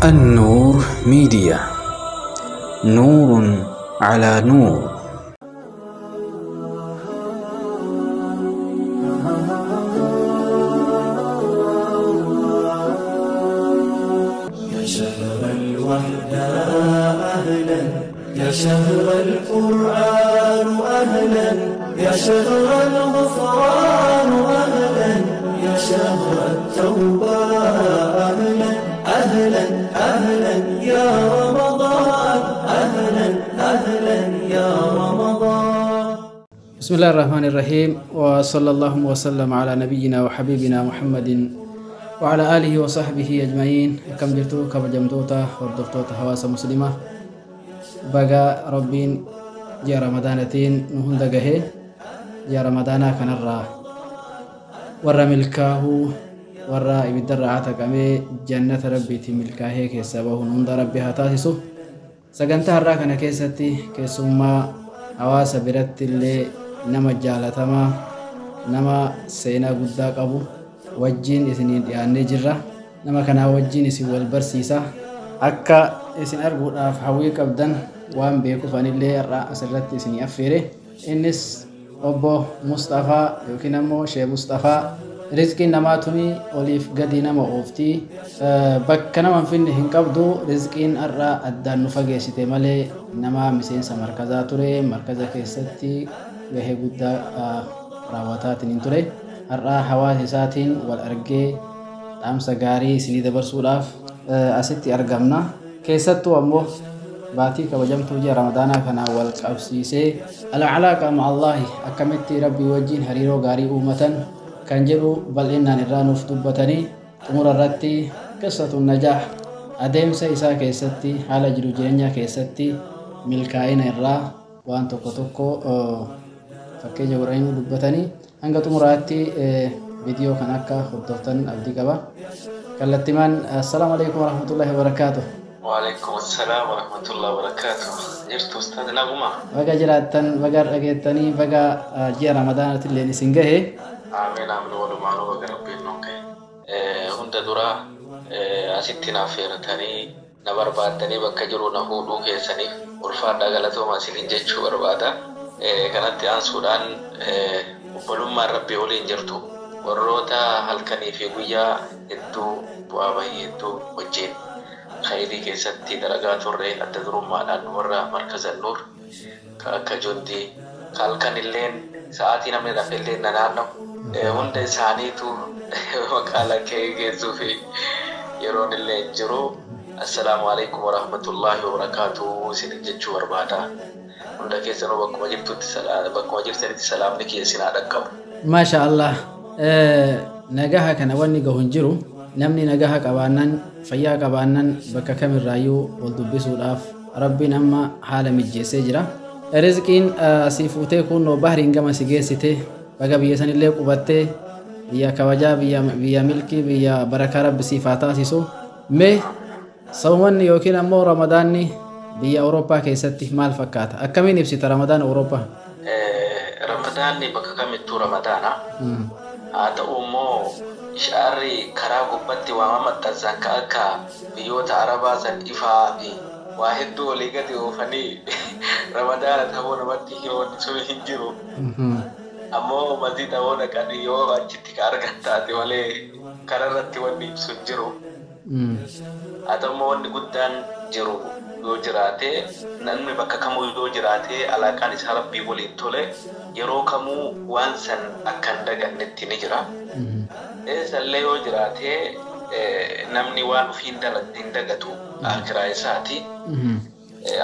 النور ميديا، نور على نور. يا شهر الوحدة أهلا، يا شهر القرآن أهلا، يا شهر الغفران أهلا، يا شهر التوبة أهلا، أهلا أهلا يا رمضان، أهلا أهلا يا رمضان. بسم الله الرحمن الرحيم، وصلى الله وسلم على نبينا وحبيبنا محمد وعلى آله وصحبه أجمعين. كم جرتو كبجمتوتا وردفتوتا هواسا مسلمة بقى ربين يا رمضانتين نهند قهي يا رمضانا كنرى ورا ملكاه ورا إبدر عتقمي جنة ربي تملكاه كيسابه نهند ربي هتاسسو سجنتها الراكنة كيستي كيسوما هواسا برت اللي نما جالتما نما سينا قداك أبو wajjin isiniin dhiyaannee jirra. Nama kanaa wajjin isin wal barsiisa. Akka isin arguudhaaf hawwii qabdan waan beekuuf anillee har'a asirratti isinii affeere. Innis obbo Mustafaa yookiin ammoo Shee Mustafaa. Rizqiin namaa tuni oliif gadi nama oofti. Bakka nama hin finne hin qabdu. Rizqiin har'a addaan nu fageessite malee nama miseensa markazaa ture. Markaza keessatti gahee guddaa raawwataatiin hin ture. Har'a hawaasa isaatiin wal argee dhaamsa gaarii isinii dabarsuudhaaf asitti argamna. Keessattuu ammoo baatii kabajamtuu ji'a Ramadaanaa kanaan wal qabsiisee al-alaaqa ma'allaahi akkamitti rabbii wajjin hariiroo gaarii uumatan kan jedhu bal'inaan irraa nuuf dubbatanii xumura irratti qissatu najaah adeemsa isaa keessatti haala jiru jireenyaa keessatti milkaa'ina irraa waan tokko tokko fakkeenya godhanii dubbatanii hanga xumuraatti viidiyoo kan akka hordoftan abdii qaba. Kallattimaan assalaamu alaikum warahmatullahi wabarakaatuh. Waalaikum assalaam warahmatullahi wabarakaatuh. Jirtu ustaaz naguma? Baga jiraattan, baga dhageettanii, baga ji'a Ramadaanaatti illee isin gahe. Amiin amiin, walumaanuu baga rabbiin nuun gahe. Hunda dura asitti naaf feeratanii na barbaaddanii bakka jiru na fuudhuu keessaniif ulfaadhaa galatooma isiniin jechuu barbaada. Kanatti aansuudhaan obbolummaan rabbii waliin jirtu warroota halkanii fi guyyaa hedduu bu'aa bahii hedduu wajjin khayrii keessatti dalagaa turre adda durummaadhaan warra markaza Nuur ka akka jundii ka halkan illeen sa'aatii namni rafe illeen na naanna'u hunda isaaniitu maqaa lakkee geessuu fi yeroon illee hin jiru. Assalaamu alaikum warahmatullaahi wabarakaatuh isiniin jechuu barbaada. Hunda keessanuu bakkuma jirtutti bakkuma jirtanitti salaamni kiyya isin haa dhaqqabu. Maasha Allah. Nagaha kana wanni gahu hin jiru. Namni nagaha qabaannan fayyaa qabaannan bakka kamirraayyuu wal dubbisuudhaaf rabbiin amma haala mijjeessee jira. Rizqiin asii fuutee kunnoo bahriin gama si geessite baga biyya sanillee qubattee biyya kabajaa biyya milkii biyya barakaa rabbi siif haa taasisu. Mee sawmanni yookiin ammoo Ramadaanni biyya Awurooppaa keessatti maal fakkaata? Akkamiin ibsita Ramadaan Awurooppaa? Ramadaanni bakka kamittuu Ramadaana. Haa ta'u immoo ishaarri karaa gubbatti waama maxxansan ka akka biyyoota Arabaa san ifaa fi waa hedduu olii gadi oofanii Ramadaana ta'uu namatti himuun sun hin jiru. Ammoo masjida hoo dhaqanii yoo achitti ka argan taate malee karaa irratti wanni ibsu hin jiru. Haa ta'u immoo wanni guddaan jiru yoo jiraate namni bakka kamuu yoo jiraate alaaqaan isaa rabbii waliin tole yeroo kamuu waan san akka hin dagannetti ni jira. Eessallee yoo jiraate namni waan ofii hin dagatu akiraa isaati.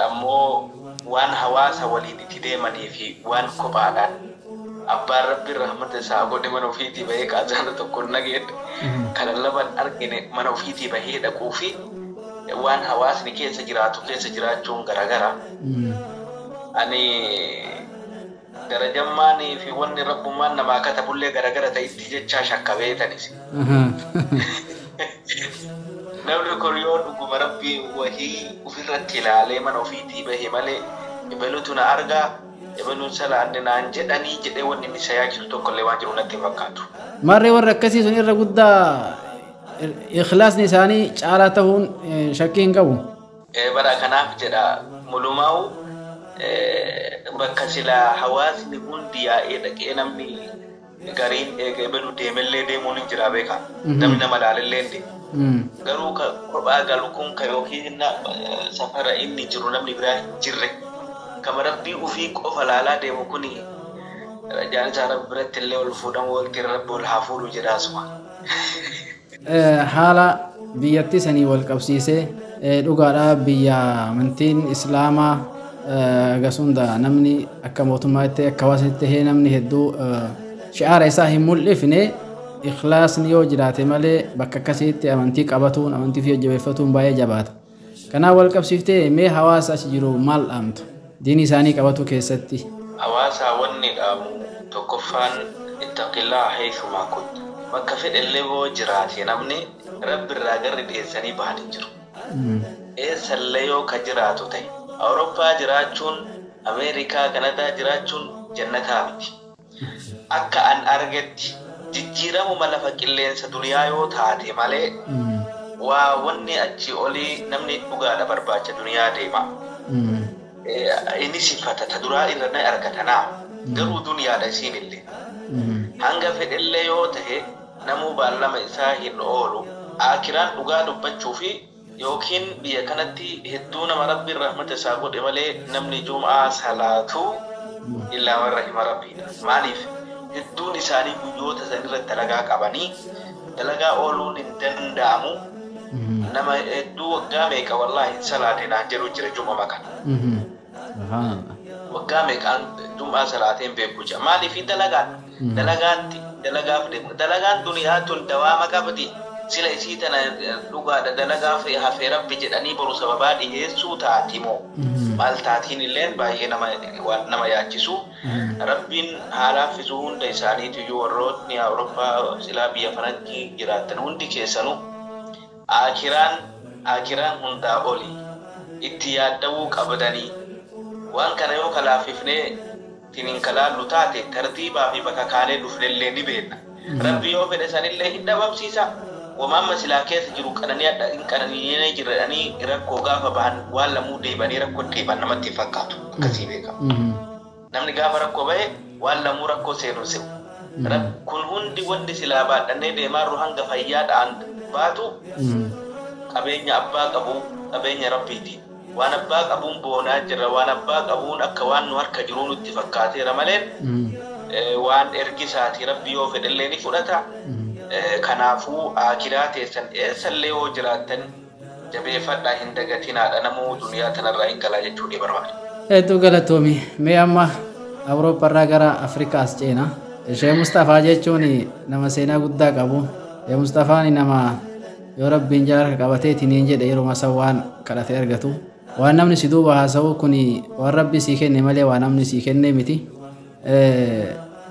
Ammoo waan hawaasa waliin itti deemanii fi waan kophaadhaan abbaan rabbiin rahmata isaa godhe mana ofiitii bahee qaazaana tokko hin dhageenye kana laman argine mana ofiitii bahee dhaquu fi waan hawaasni keessa jiraatu keessa jiraachuun garagara. Ani darajammaanii fi wanni rabbummaan namaa katabullee garagara ta'itti jechaa shakka beetanis. Namni kun yoo dhuguma rabbii wahii ofirratti ilaalee mana ofiitii bahe malee ebaluutu na argaa ebaluun salaanne naan jedhanii jedhee wanni inni isa yaachisu tokkollee waan jiru natti hin fakkaatu. Marree warra akkasii sun irra guddaa Ikhlaasni isaanii caalaa ta'uun shakkii hin qabu. Bara kanaaf jedha mulumaa'u bakka silaa hawaasni hundi yaa'ee dhaqee namni gariin eegee badu deemellee deemuun hin jira beeka. Namni nama laalellee hin deemu. Garuu ka kophaa galu kun ka yookiin safara inni jiru namni biraa hin jirre kama rabbii ufii qofa laalaa deemu kuni rajaan isaa rabbi biratti illee ol fuudhamu walitti rabbi ol haa fuudhu jedha asuma. Haala biyyattii sanii wal qabsiisee dhugaadhaa biyya amantiin islaamaa gasunda namni akka mootummaatti akka hawaasaatti tahee namni hedduu shi'aara isaa hin mul'ifne ikhlaasni yoo jiraate malee bakka akkasiitti amantii qabatuun amantii fi jajjabeeffatuun baay'ee jabaata. Kanaaf wal qabsiiftee mee hawaasa achi jiru maal dhaamtu diinii isaanii qabatu keessatti? Hawaasa wanni dhaamu tokkoffaan ittaqillaa haythumaa kunta. Bakka fedhellee yoo jiraate namni rabbi irraa garri dhiyeessanii bahan hin jiru. Eessallee yoo ka jiraatu ta'e Awurooppaa jiraachuun Ameerikaa Kanadaa jiraachuun jannataa miti. Akka an argetti jijjiiramuma lafa qilleensa duniyaa yoo taate malee waa wanni achi olii namni dhugaadha barbaacha duniyaa deema. Inni sifata ta duraa irra na argata naa garuu duniyaadha isiin illee. Hanga fedhellee yoo ta'e namuu baallama isaa hin oolu. Akiraan dhugaa dubbachuu fi yookiin biyya kanatti hedduu nama rabbiin rahmata isaa godhe malee namni jum'aa salaatu illaa man rahima rabbiidha. Maaliif hedduun isaanii guyyoota sanirratti dalagaa qabanii dalagaa ooluun hin danda'amu. Nama hedduu waggaa meeqa wallaahi hin salaate naan jedhu jira jum'a kana. Waggaa meeqaan jum'aa salaatee hin beeku jira. Maaliif dalagaan dalagaatti dalagaaf deemu dalagaan duniyaa tun dawaama qabdi. Sila isii tana dhugaadha dalagaaf hafee rabbi jedhanii boru sababaa dhiyeessuu taati moo maal taatiin illeen baay'ee nama yaachisu. Rabbiin haalaaffisuu hunda isaaniitu iyyuu warrootni Awurooppaa silaa biyya faranjii jiraatan hundi keessanuu akiraan hundaa oli itti yaaddawuu qabdanii waan kana yoo kalaaffifnee tiniin kalaallu taate tartiibaa fi bakka kaanee dhufnellee ni beekna. Rabbi yoo fedhe sanillee hin dhabamsiisa. Wamaamma silaa keessa jiru qananiinee jiranii rakkoo gaafa bahan waan lamuu deebanii rakkoo deeban namatti hin fakkaatu akkasii beekama. Namni gaafa rakkoo bahe waan lamuu rakkoo seenu se'u. Kun hundi wanti silaa baadhannee deemaarru hanga fayyaadhaan baatu qabeenya abbaa qabu qabeenya rabbiiti. Waan abbaa qabuun boonaa jirra waan abbaa qabuun akka waan nu harka jiruu nutti fakkaateera malee waan ergisaati rabbi yoo fedhellee ni fudhata. Kanaafuu akiraa teessan eessallee yoo jiraattan jabeeffadhaa hin dagatinaadha namuu duniyaa tanarraa hin galaa jechuu ni barbaada. Hedduu galatoomi. Mee amma Awurooppaarraa gara Afrikaas ceena. Sheekh Mustafaa jechuun nama seenaa guddaa qabu. Sheekh Mustafaan nama yoo rabbiin jala harka qabateetiin hin jedhe yeroo masa waan kadhatee argatu. Waan namni si duuba haasa'u kun waan rabbi sii kenne malee waan namni sii kenne miti.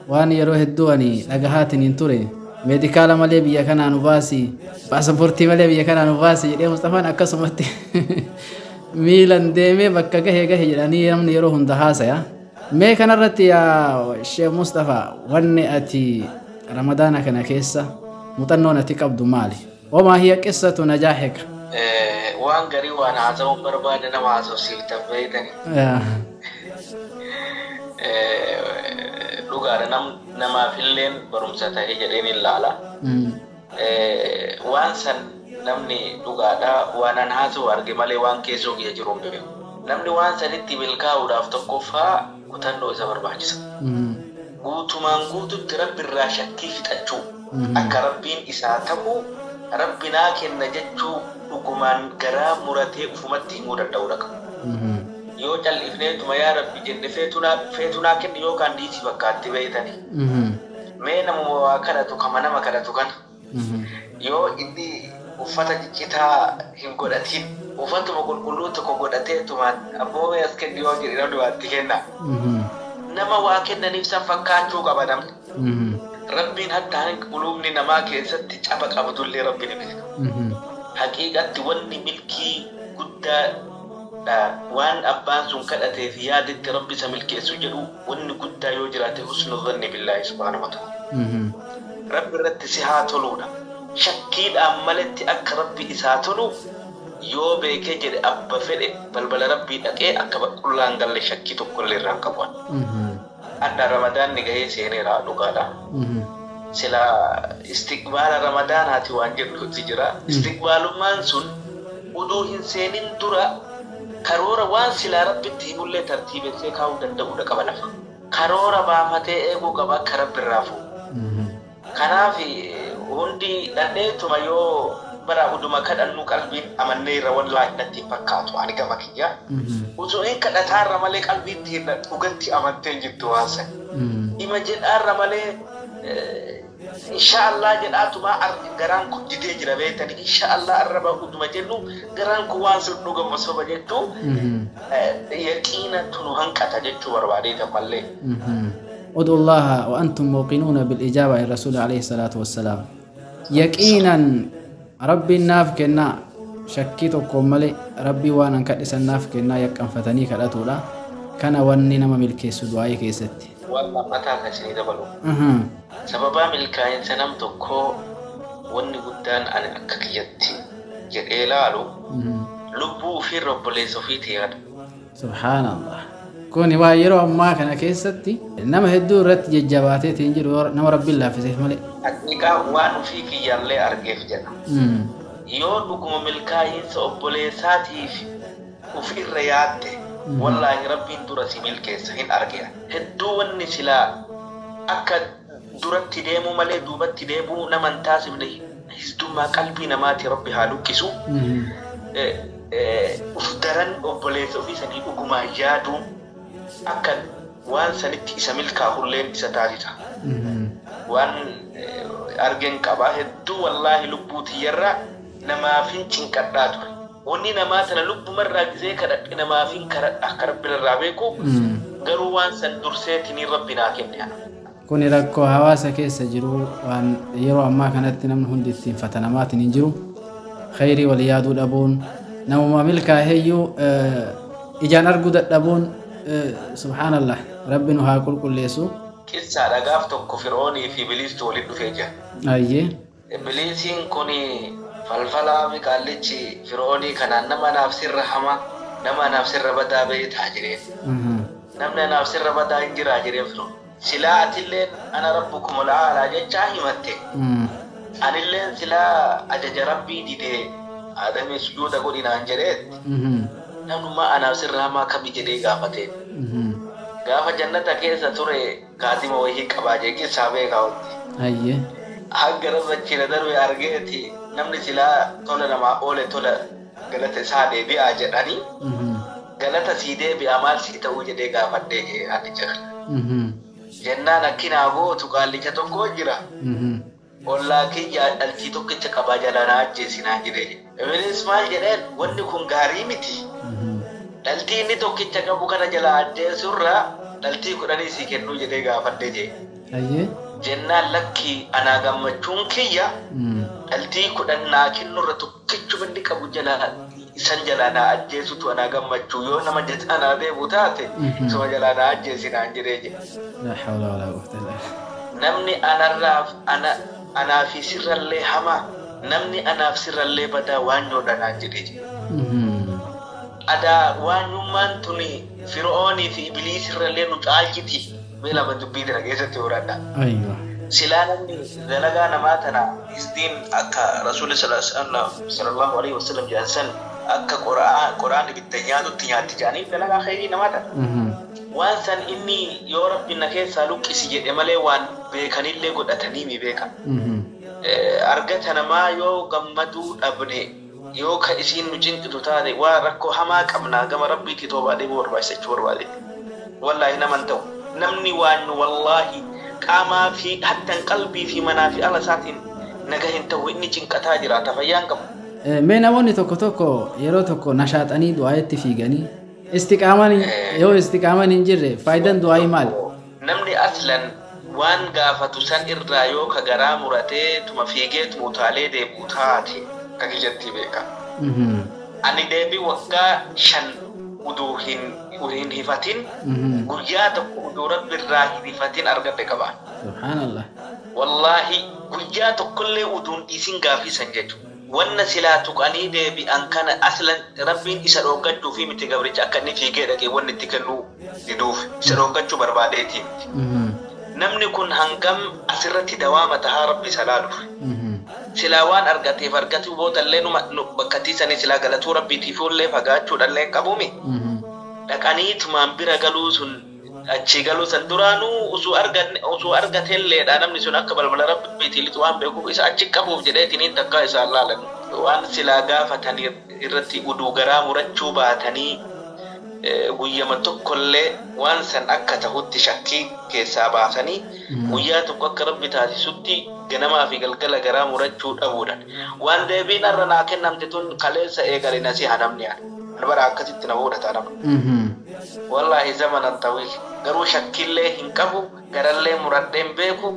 Waan yeroo hedduu ani dhagahaatiin hin ture. Meedikaala malee biyya kanaa nu baasi, paasapoortii malee biyya kanaa nu baasi jedhee Mustafaan akkasumatti miilan deemee bakka gahe gahe jedhanii namni yeroo hunda haasaya. Mee kanarratti yaa Sheekh Mustafaa wanni ati Ramadaana kana keessa muuxannoon ati qabdu maali? Wamaa hiya qissatu najaahika? Waan garii waan haasa'uun barbaade nama haasofsiiftan beektani. Dhugaadha namaaf illeen barumsa ta'e jedheen ilaala. Waan san namni dhugaadha waan an haasa'u arge malee waan keessoo kiyya jiru hin beeku. Namni waan sanitti milkaa'uudhaaf tokkoffaa kutannoo isa barbaachisa. Guutumaan guututti rabbi irraa shakkii fixachuu akka rabbiin isaa ta'u rabbi naa kenna jechuu dhugumaan garaa muratee ufumatti himuu danda'uudha qaba. Yoo cal'ifneetuma yaa rabbi jenne feetunaa kenni yookaan dhiisii fakkaatti beeytani. Mee namuma waa kadhatu kama nama kadhatu kana. Yoo inni uffata ciccitaa hin godhatin uffatuma qulqulluu tokko godhateetumaan abboomee as kenni yoo jedhe namni waatti kenna. Nama waa kennaniif san fakkaachuu qaba namni. Rabbiin hatta hanga quluubni namaa keessatti caba qabdullee rabbi ni beeka. Haqiiqatti wanni milkii guddaa waan abbaan sun kadhatee fi yaadetti rabbi isa milkeessu jedhu wanni guddaa yoo jiraate husnu dhanni billaahi subhaanahu wa ta'ala. Rabbi irratti si haa toluudha. Shakkiidhaan maletti akka Rabbi isaa tolu yoo beekee jedhe, abba fedhe balbala Rabbii dhaqee akka qullaan galle shakkii tokkollee irraan qabu. Adda Ramadaanni gahee seeneera, dhugaadha. Sila istiqbaala Ramadaanaati waan jedhutu jira. Istiqbaalummaan sun uduu hin seenin dura karoora waan silaa Rabbitti himullee tartiibessee kaa'uu danda'uudha qaba lafa. Karoora baafatee eeguu qaba akka Rabbi irraa fuudhu. Kanaaf hundi dhandheetuma yoo bara uduma kadhannu qalbiin amannee irra, wallaahi natti hin fakkaatu ani gama kiyya. Utuu hin kadhataarra malee qalbiitti hin dhugatti amantee jirtu waan san. Ima jedhaarra malee, insha Allah jedhaatuma garaan kun didee jira beektani, insha Allah arraba uduma jennu garaan kun waan sun dhugamu soba jettu yaqiina tunu hanqata jechuu barbaadeetan mallee. ادعوا الله وأنتم موقنون بالإجابة، الرسول عليه الصلاة والسلام. يقينا ربي naaf kenna, shakkii tokkoon malee Rabbii waan an kadhisan naaf kennaa yaqqanfatanii kadhatuudha. Kana wanni nama milkeessu du'aayii keessatti. Waan lammataa kan isinii dabalu. Sababaa milkaa'insa nam tokkoo wanni guddaan ani akka kiyyatti jedhee ilaalu lubbuu ofiirra obboleessa ofiitii yaada. Subhaanallah. Kuni waa yeroo ammaa kana keessatti nama hedduu irratti jajjabaateetiin jiru, nama Rabbiin laaffiseef malee. Haqiiqaa waan ofii kiyyaallee argeef jedha. Yoo dhuguma milkaa'insa obboleessaatiif ofirra yaadde, wallaahi Rabbiin dura si milkeessa hin argina. Hedduu wanni silaa akka duratti deemuu malee duubatti deemuu nama hin taasifne hisdummaa qalbii namaati Rabbi haa lukkisu. Uf daran obboleessa ofii sanii dhugumaan yaaduun akka waan sanitti isa milkaa'ulleen isa taasisa. Waan argen qabaa hedduu, wallaahi lubbuu tiyyarra namaafin cinqadhaa ture. Wanni namaa tana lubbumarraa gisee kadhadhe namaafin kadhadha akka Rabbi irraa beeku, garuu waan san durseetiniin Rabbi naa kenne ana. Kuni rakkoo hawaasa keessa jiru, waan yeroo ammaa kanatti namni hundi ittiin fatanamaatiin hin jiru. Khayrii wal yaaduu dhabuun, namuma milkaa'eeyyuu ijaan arguu dadhabuun, subhaanallah, Rabbi nu haa qulqulleessu. Qissaadha, gaaf tokko Fir'oonii fi Ibiliistuu walitti dhufee jira. Ayyee. Ibiliisiin kun falfalaa fi qaallichi Fir'oonii kanaan nama anaaf sirra hamaa, nama anaaf sirra badaa beektaa jireen. Namni anaaf sirra badaa hin jiraa jireen Fir'oon. Silaa atilleen ana rabbukum ol'aalaa jechaa himatte. Anilleen silaa ajaja Rabbii didee Aadamii sujuuda godhinaan jedheetti. Namnummaa anaaf sirra hamaa kami jedhee gaafateen. Gaafa jannata keessa ture kaatima wayii qabaa jee qissaa beekaa wanti. Ayyee. Hanga rabbachiina darbe argeeti namni silaa tola namaa oole tola galata isaa deebi'aa jedhanii, galata sii deebi'aa maal sii ta'uu jedhee gaafadhee jee haddi jira. Jennaan akkinaa gootu qaallicha tokko jira. Ollaa kiyyaa dhaltii tokkicha qabaa jalaa na ajjeesinaa jedhee. Ibilis maal jedheen? Wanni kun gaarii miti. Dhaltii inni tokkicha qabu kana jalaa ajjeesurraa dhaltii 10 sii kennuu jedhee gaafadhee jee. Ayyee. Jennaan lakkii, anaa gammachuun kiyya dhaltii 10 naa kennurra tokkichuma inni qabu jalaa isan jalaa naa ajjeesutu anaa gammachuu, yoo nama jataa naa deebu taate suma jalaa naa ajjeesinaan jedhee jedhe. La hawla wala quwwata illa billah. Namni anarraaf ana anaa fi sirrallee hamaa, namni anaaf sirrallee badaa waanyoodha naan jedhee jedhe. Adaa waanyummaan tuni Fir'oonii fi Ibiliis irrallee nu caalchiti. Mee lama dubbii tana keessatti horadha. Aywa. Silaa namni dalagaa namaa tana hisdiin akka Rasuulli sallallahu alaihi wasallam jedhan san akka qoraan ibidda nyaatutti nyaatti jedhanii dalagaa khayrii namaa tana. Waan san inni yoo Rabbi na keessaa luqqisi jedhe malee waan beekanillee godhatanii mi beekan. Argata namaa yoo gammaduu dhabne, yoo ka isiin nu cinqitu taate, waa rakkoo hamaa qabnaa gama Rabbiitti toobaa deebuu barbaachisa jechuu barbaade. Wallaahi naman ta'u. Namni waan wallaahi qaamaa fi hattan qalbii fi manaa fi ala isaatiin naga hin ta'u, inni cinqataa jiraata, fayyaan qabu. Mee namoonni tokko tokko yeroo tokko nashaaxanii du'aayetti fiiganii istiqaamaan yoo istiqaamaan hin jirre faayidaan du'aayii maali? Namni aslan waan gaafatu san irraa yoo ka garaa muratee tuma fiigee tuma utaalee deebi'u taate ka kiyyatti beeka. Ani deebii waggaa 5 uduu hin hifatin, guyyaa tokko uduu Rabbi irraa hin hifatin argadhe qaba. Subhaanallah. Wallaahi guyyaa tokkollee uduun dhiisin gaafiisan jechuudha. Wanna silaa tuqanii deebi'an kana aslan Rabbiin isa dhooggachuu fi miti gabricha akka inni fiigee dhaqee wanni itti kennuu diduuf isa dhooggachuu barbaadeeti miti. Namni kun hangam asirratti dawaama tahaa Rabbi isa laaluuf. Silaa waan argateef argatuu boodallee numa bakka tiisanii silaa galatuu Rabbiitiifullee fagaachuudhallee hin qabuumi. Dhaqaniitumaan bira galuu sun achii galuu san duraanuu osoo arganne osoo argatelleedha namni sun akka balbala Rabbiitii lixu waan beekuuf isa achi qabuuf jedheetiniin takkaa isaan laalan. Waan silaa gaafatan irratti uduu garaa murachuu baatanii guyyama tokkollee waan san akka tahutti shakkii keessaa baasanii guyyaa tokko akka Rabbi taasisutti ganamaa fi galgala garaa murachuu dhabuudhaan. Waan deebiin har'a naa kennamte tun kaleessa eegale nasiha namni ani. Bara akkasitti na fuudhata namni. Wallaahi zamanan tawiil garuu shakkillee hin qabu garallee muradhee hin beeku.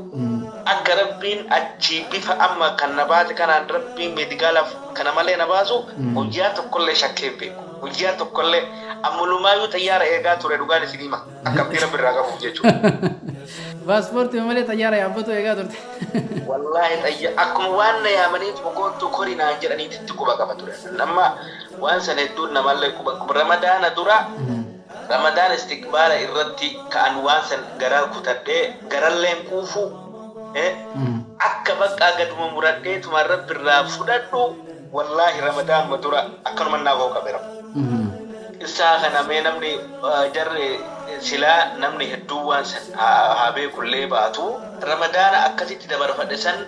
Akka Rabbiin achii bifa amma kan na baase kanaan Rabbiin meedikaalaaf kana malee na baasu guyyaa tokkollee shakkee hin beeku. Guyyaa tokkollee ammulumaayyuu xayyaara eegaa ture dhugaan isin hima. Akka abdii Rabbi irraa qabuuf jechuudha. Paaspoortii malee xayyaara yaabbatu eegaa turte. Wallaahi xayya akkuma waan na yaamaniif boqottuu kori naan jedhaniitti quba qaba ture. Amma waan sana hedduun namallee quba Ramadaana dura Ramadaan istiqbaala irratti ka'an waan san garaa kutadhee garalleen quufu akka baqqaa gaduma muradheetuma Rabbi irraa fudhadhu wallaahi Ramadaanuma dura akkanuma naaf hoo qabe Rabbi. Isaa kana mee namni jarri silaa namni hedduu waan san haa beekullee baatu Ramadaana akkasitti dabarfadhe san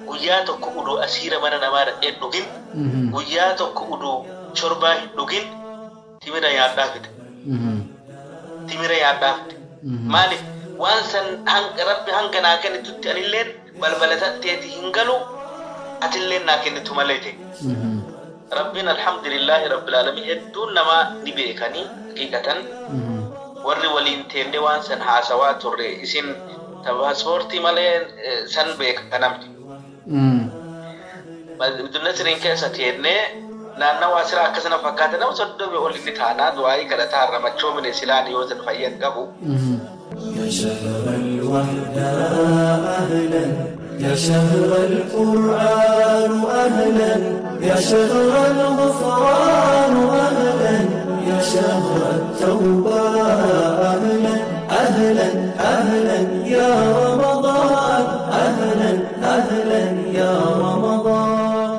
guyyaa tokko uduu asiira mana namaa dhaqee dhugin guyyaa tokko uduu shorbaa hin dhugin timira nyaadhaa fide. Timira nyaadhaa fide. Maaliif waan san Rabbi hanga naa kennitutti anilleen balbala tatteeti hin galu atilleen naa kennitu malee ta'e. Rabbiin alhamdulillahi rabbil alamin hedduun namaa ni beekanii haqiiqatan warri waliin teenne waan san haasawaa turre isin paaspoortii malee san beeka namni. Nasiriin keessa teennee naannawaa sira akkasana fakkaata nama 30 ol inni taanaa du'aayii kadhataa harramachoomine silaan yoo san fayyan qabu. يا شهر الوحدة أهلا يا شهر القرآن أهلا يا شهر الغفران أهلا يا شهر التوبة أهلا أهلا أهلا يا رمضان أهلا أهلا يا رمضان.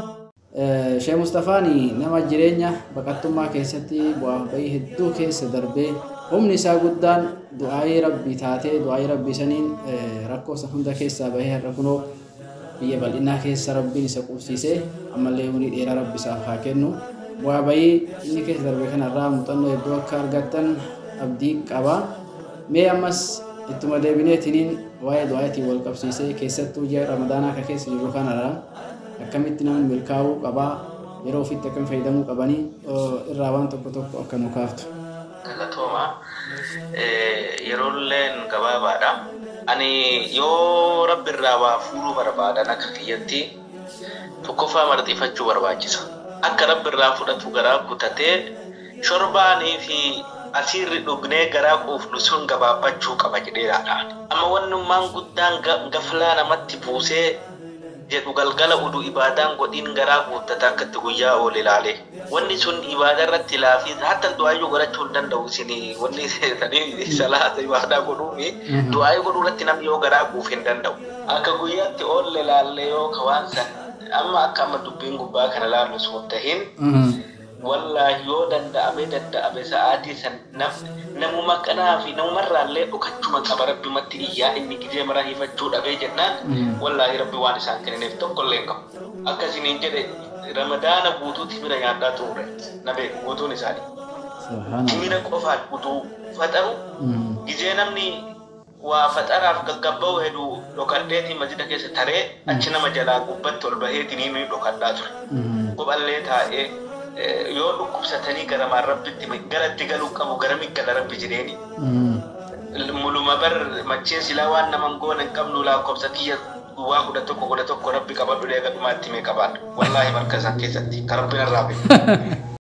Sheekh Mustafaani nama jireenya baqattummaa keessatti bu'aa bahii hedduu keessa darbee humni isaa guddaan du'aayii Rabbii taatee du'aayii Rabbii saniin rakkoo isa hunda keessaa bahee har'a kunoo biyya bal'inaa keessa Rabbiin isa qubsiisee ammallee umurii dheeraa Rabbi isaaf haa kennu. Bu'aa bahii inni keessa darbe kanarraa muuxannoo hedduu akka argattan abdii qaba. Mee ammas ittuma deebineetiniin waa'ee du'aayitiin wal qabsiisee keessattuu ji'a Ramadaanaa akka keessa jiru kanarraa akkamitti namni milkaa'uu qabaa yeroo ofitti akkam fayyadamuu qabanii irraa waan tokko tokko akka nu kaaftu. Galatooma yeroolleen gabaabaadha. Ani yoo Rabbi irraa waa fuudhuu barbaadan akka kiyyatti tokkoffaa marxifachuu barbaachisa. Akka Rabbi irraa fudhatu garaa kutatee shorbaanii fi asiirri dhugnee garaa quufnu sun gabaabbachuu qaba jedhee yaada. Amma wannummaan guddaan gaflaa namatti buusee jedhu galgala uduu ibaadaan godhiin garaa guuttata akkatti guyyaa oole ilaalee. Wanni sun ibaadaa irratti laafii hatta du'aayyuu godhachuu hin danda'u isinii wanni sanii salaata ibaadaa godhuuni du'aayyuu godhuu irratti namni yoo garaa quufe hin danda'u. Akka guyyaatti oolle ilaallee yoo ka waan san amma akka amma dubbiin gubbaa kana laallu sun tahin wallaahi yoo danda'ame danda'ame sa'aatii san namuma kanaa fi namumarraallee dhokachuma qaba Rabbimatti iyyaa inni gizee mara hifachuu dhabee jennaan wallaahi Rabbi waan isaan kennineef tokkollee hin qabu. Akka isiniin jedhe Ramadaana guutuu timira nyaadhaa turre na beeku guutuun isaanii. Timira qofaan utuu faxaru gizee namni waa faxaraaf gaggabba'u hedduu dhokadheetiin masjida keessa taree achi nama jalaa gubbatti ol baheetiin ni dhokadhaa ture. Kophallee taa'ee yoo dhukkubsatanii garamaan Rabbitti garatti galuu qabu garami gala Rabbi jedheeni. Muluma bar machiin silaa waan naman goone hin qabnu lakkoofsa kiyya duwwaa 11 11 Rabbi qabadhu deega dhumaatti mee qabaadhu. Wallaahi marka isaan keessatti kan Rabbiin irraa beeku.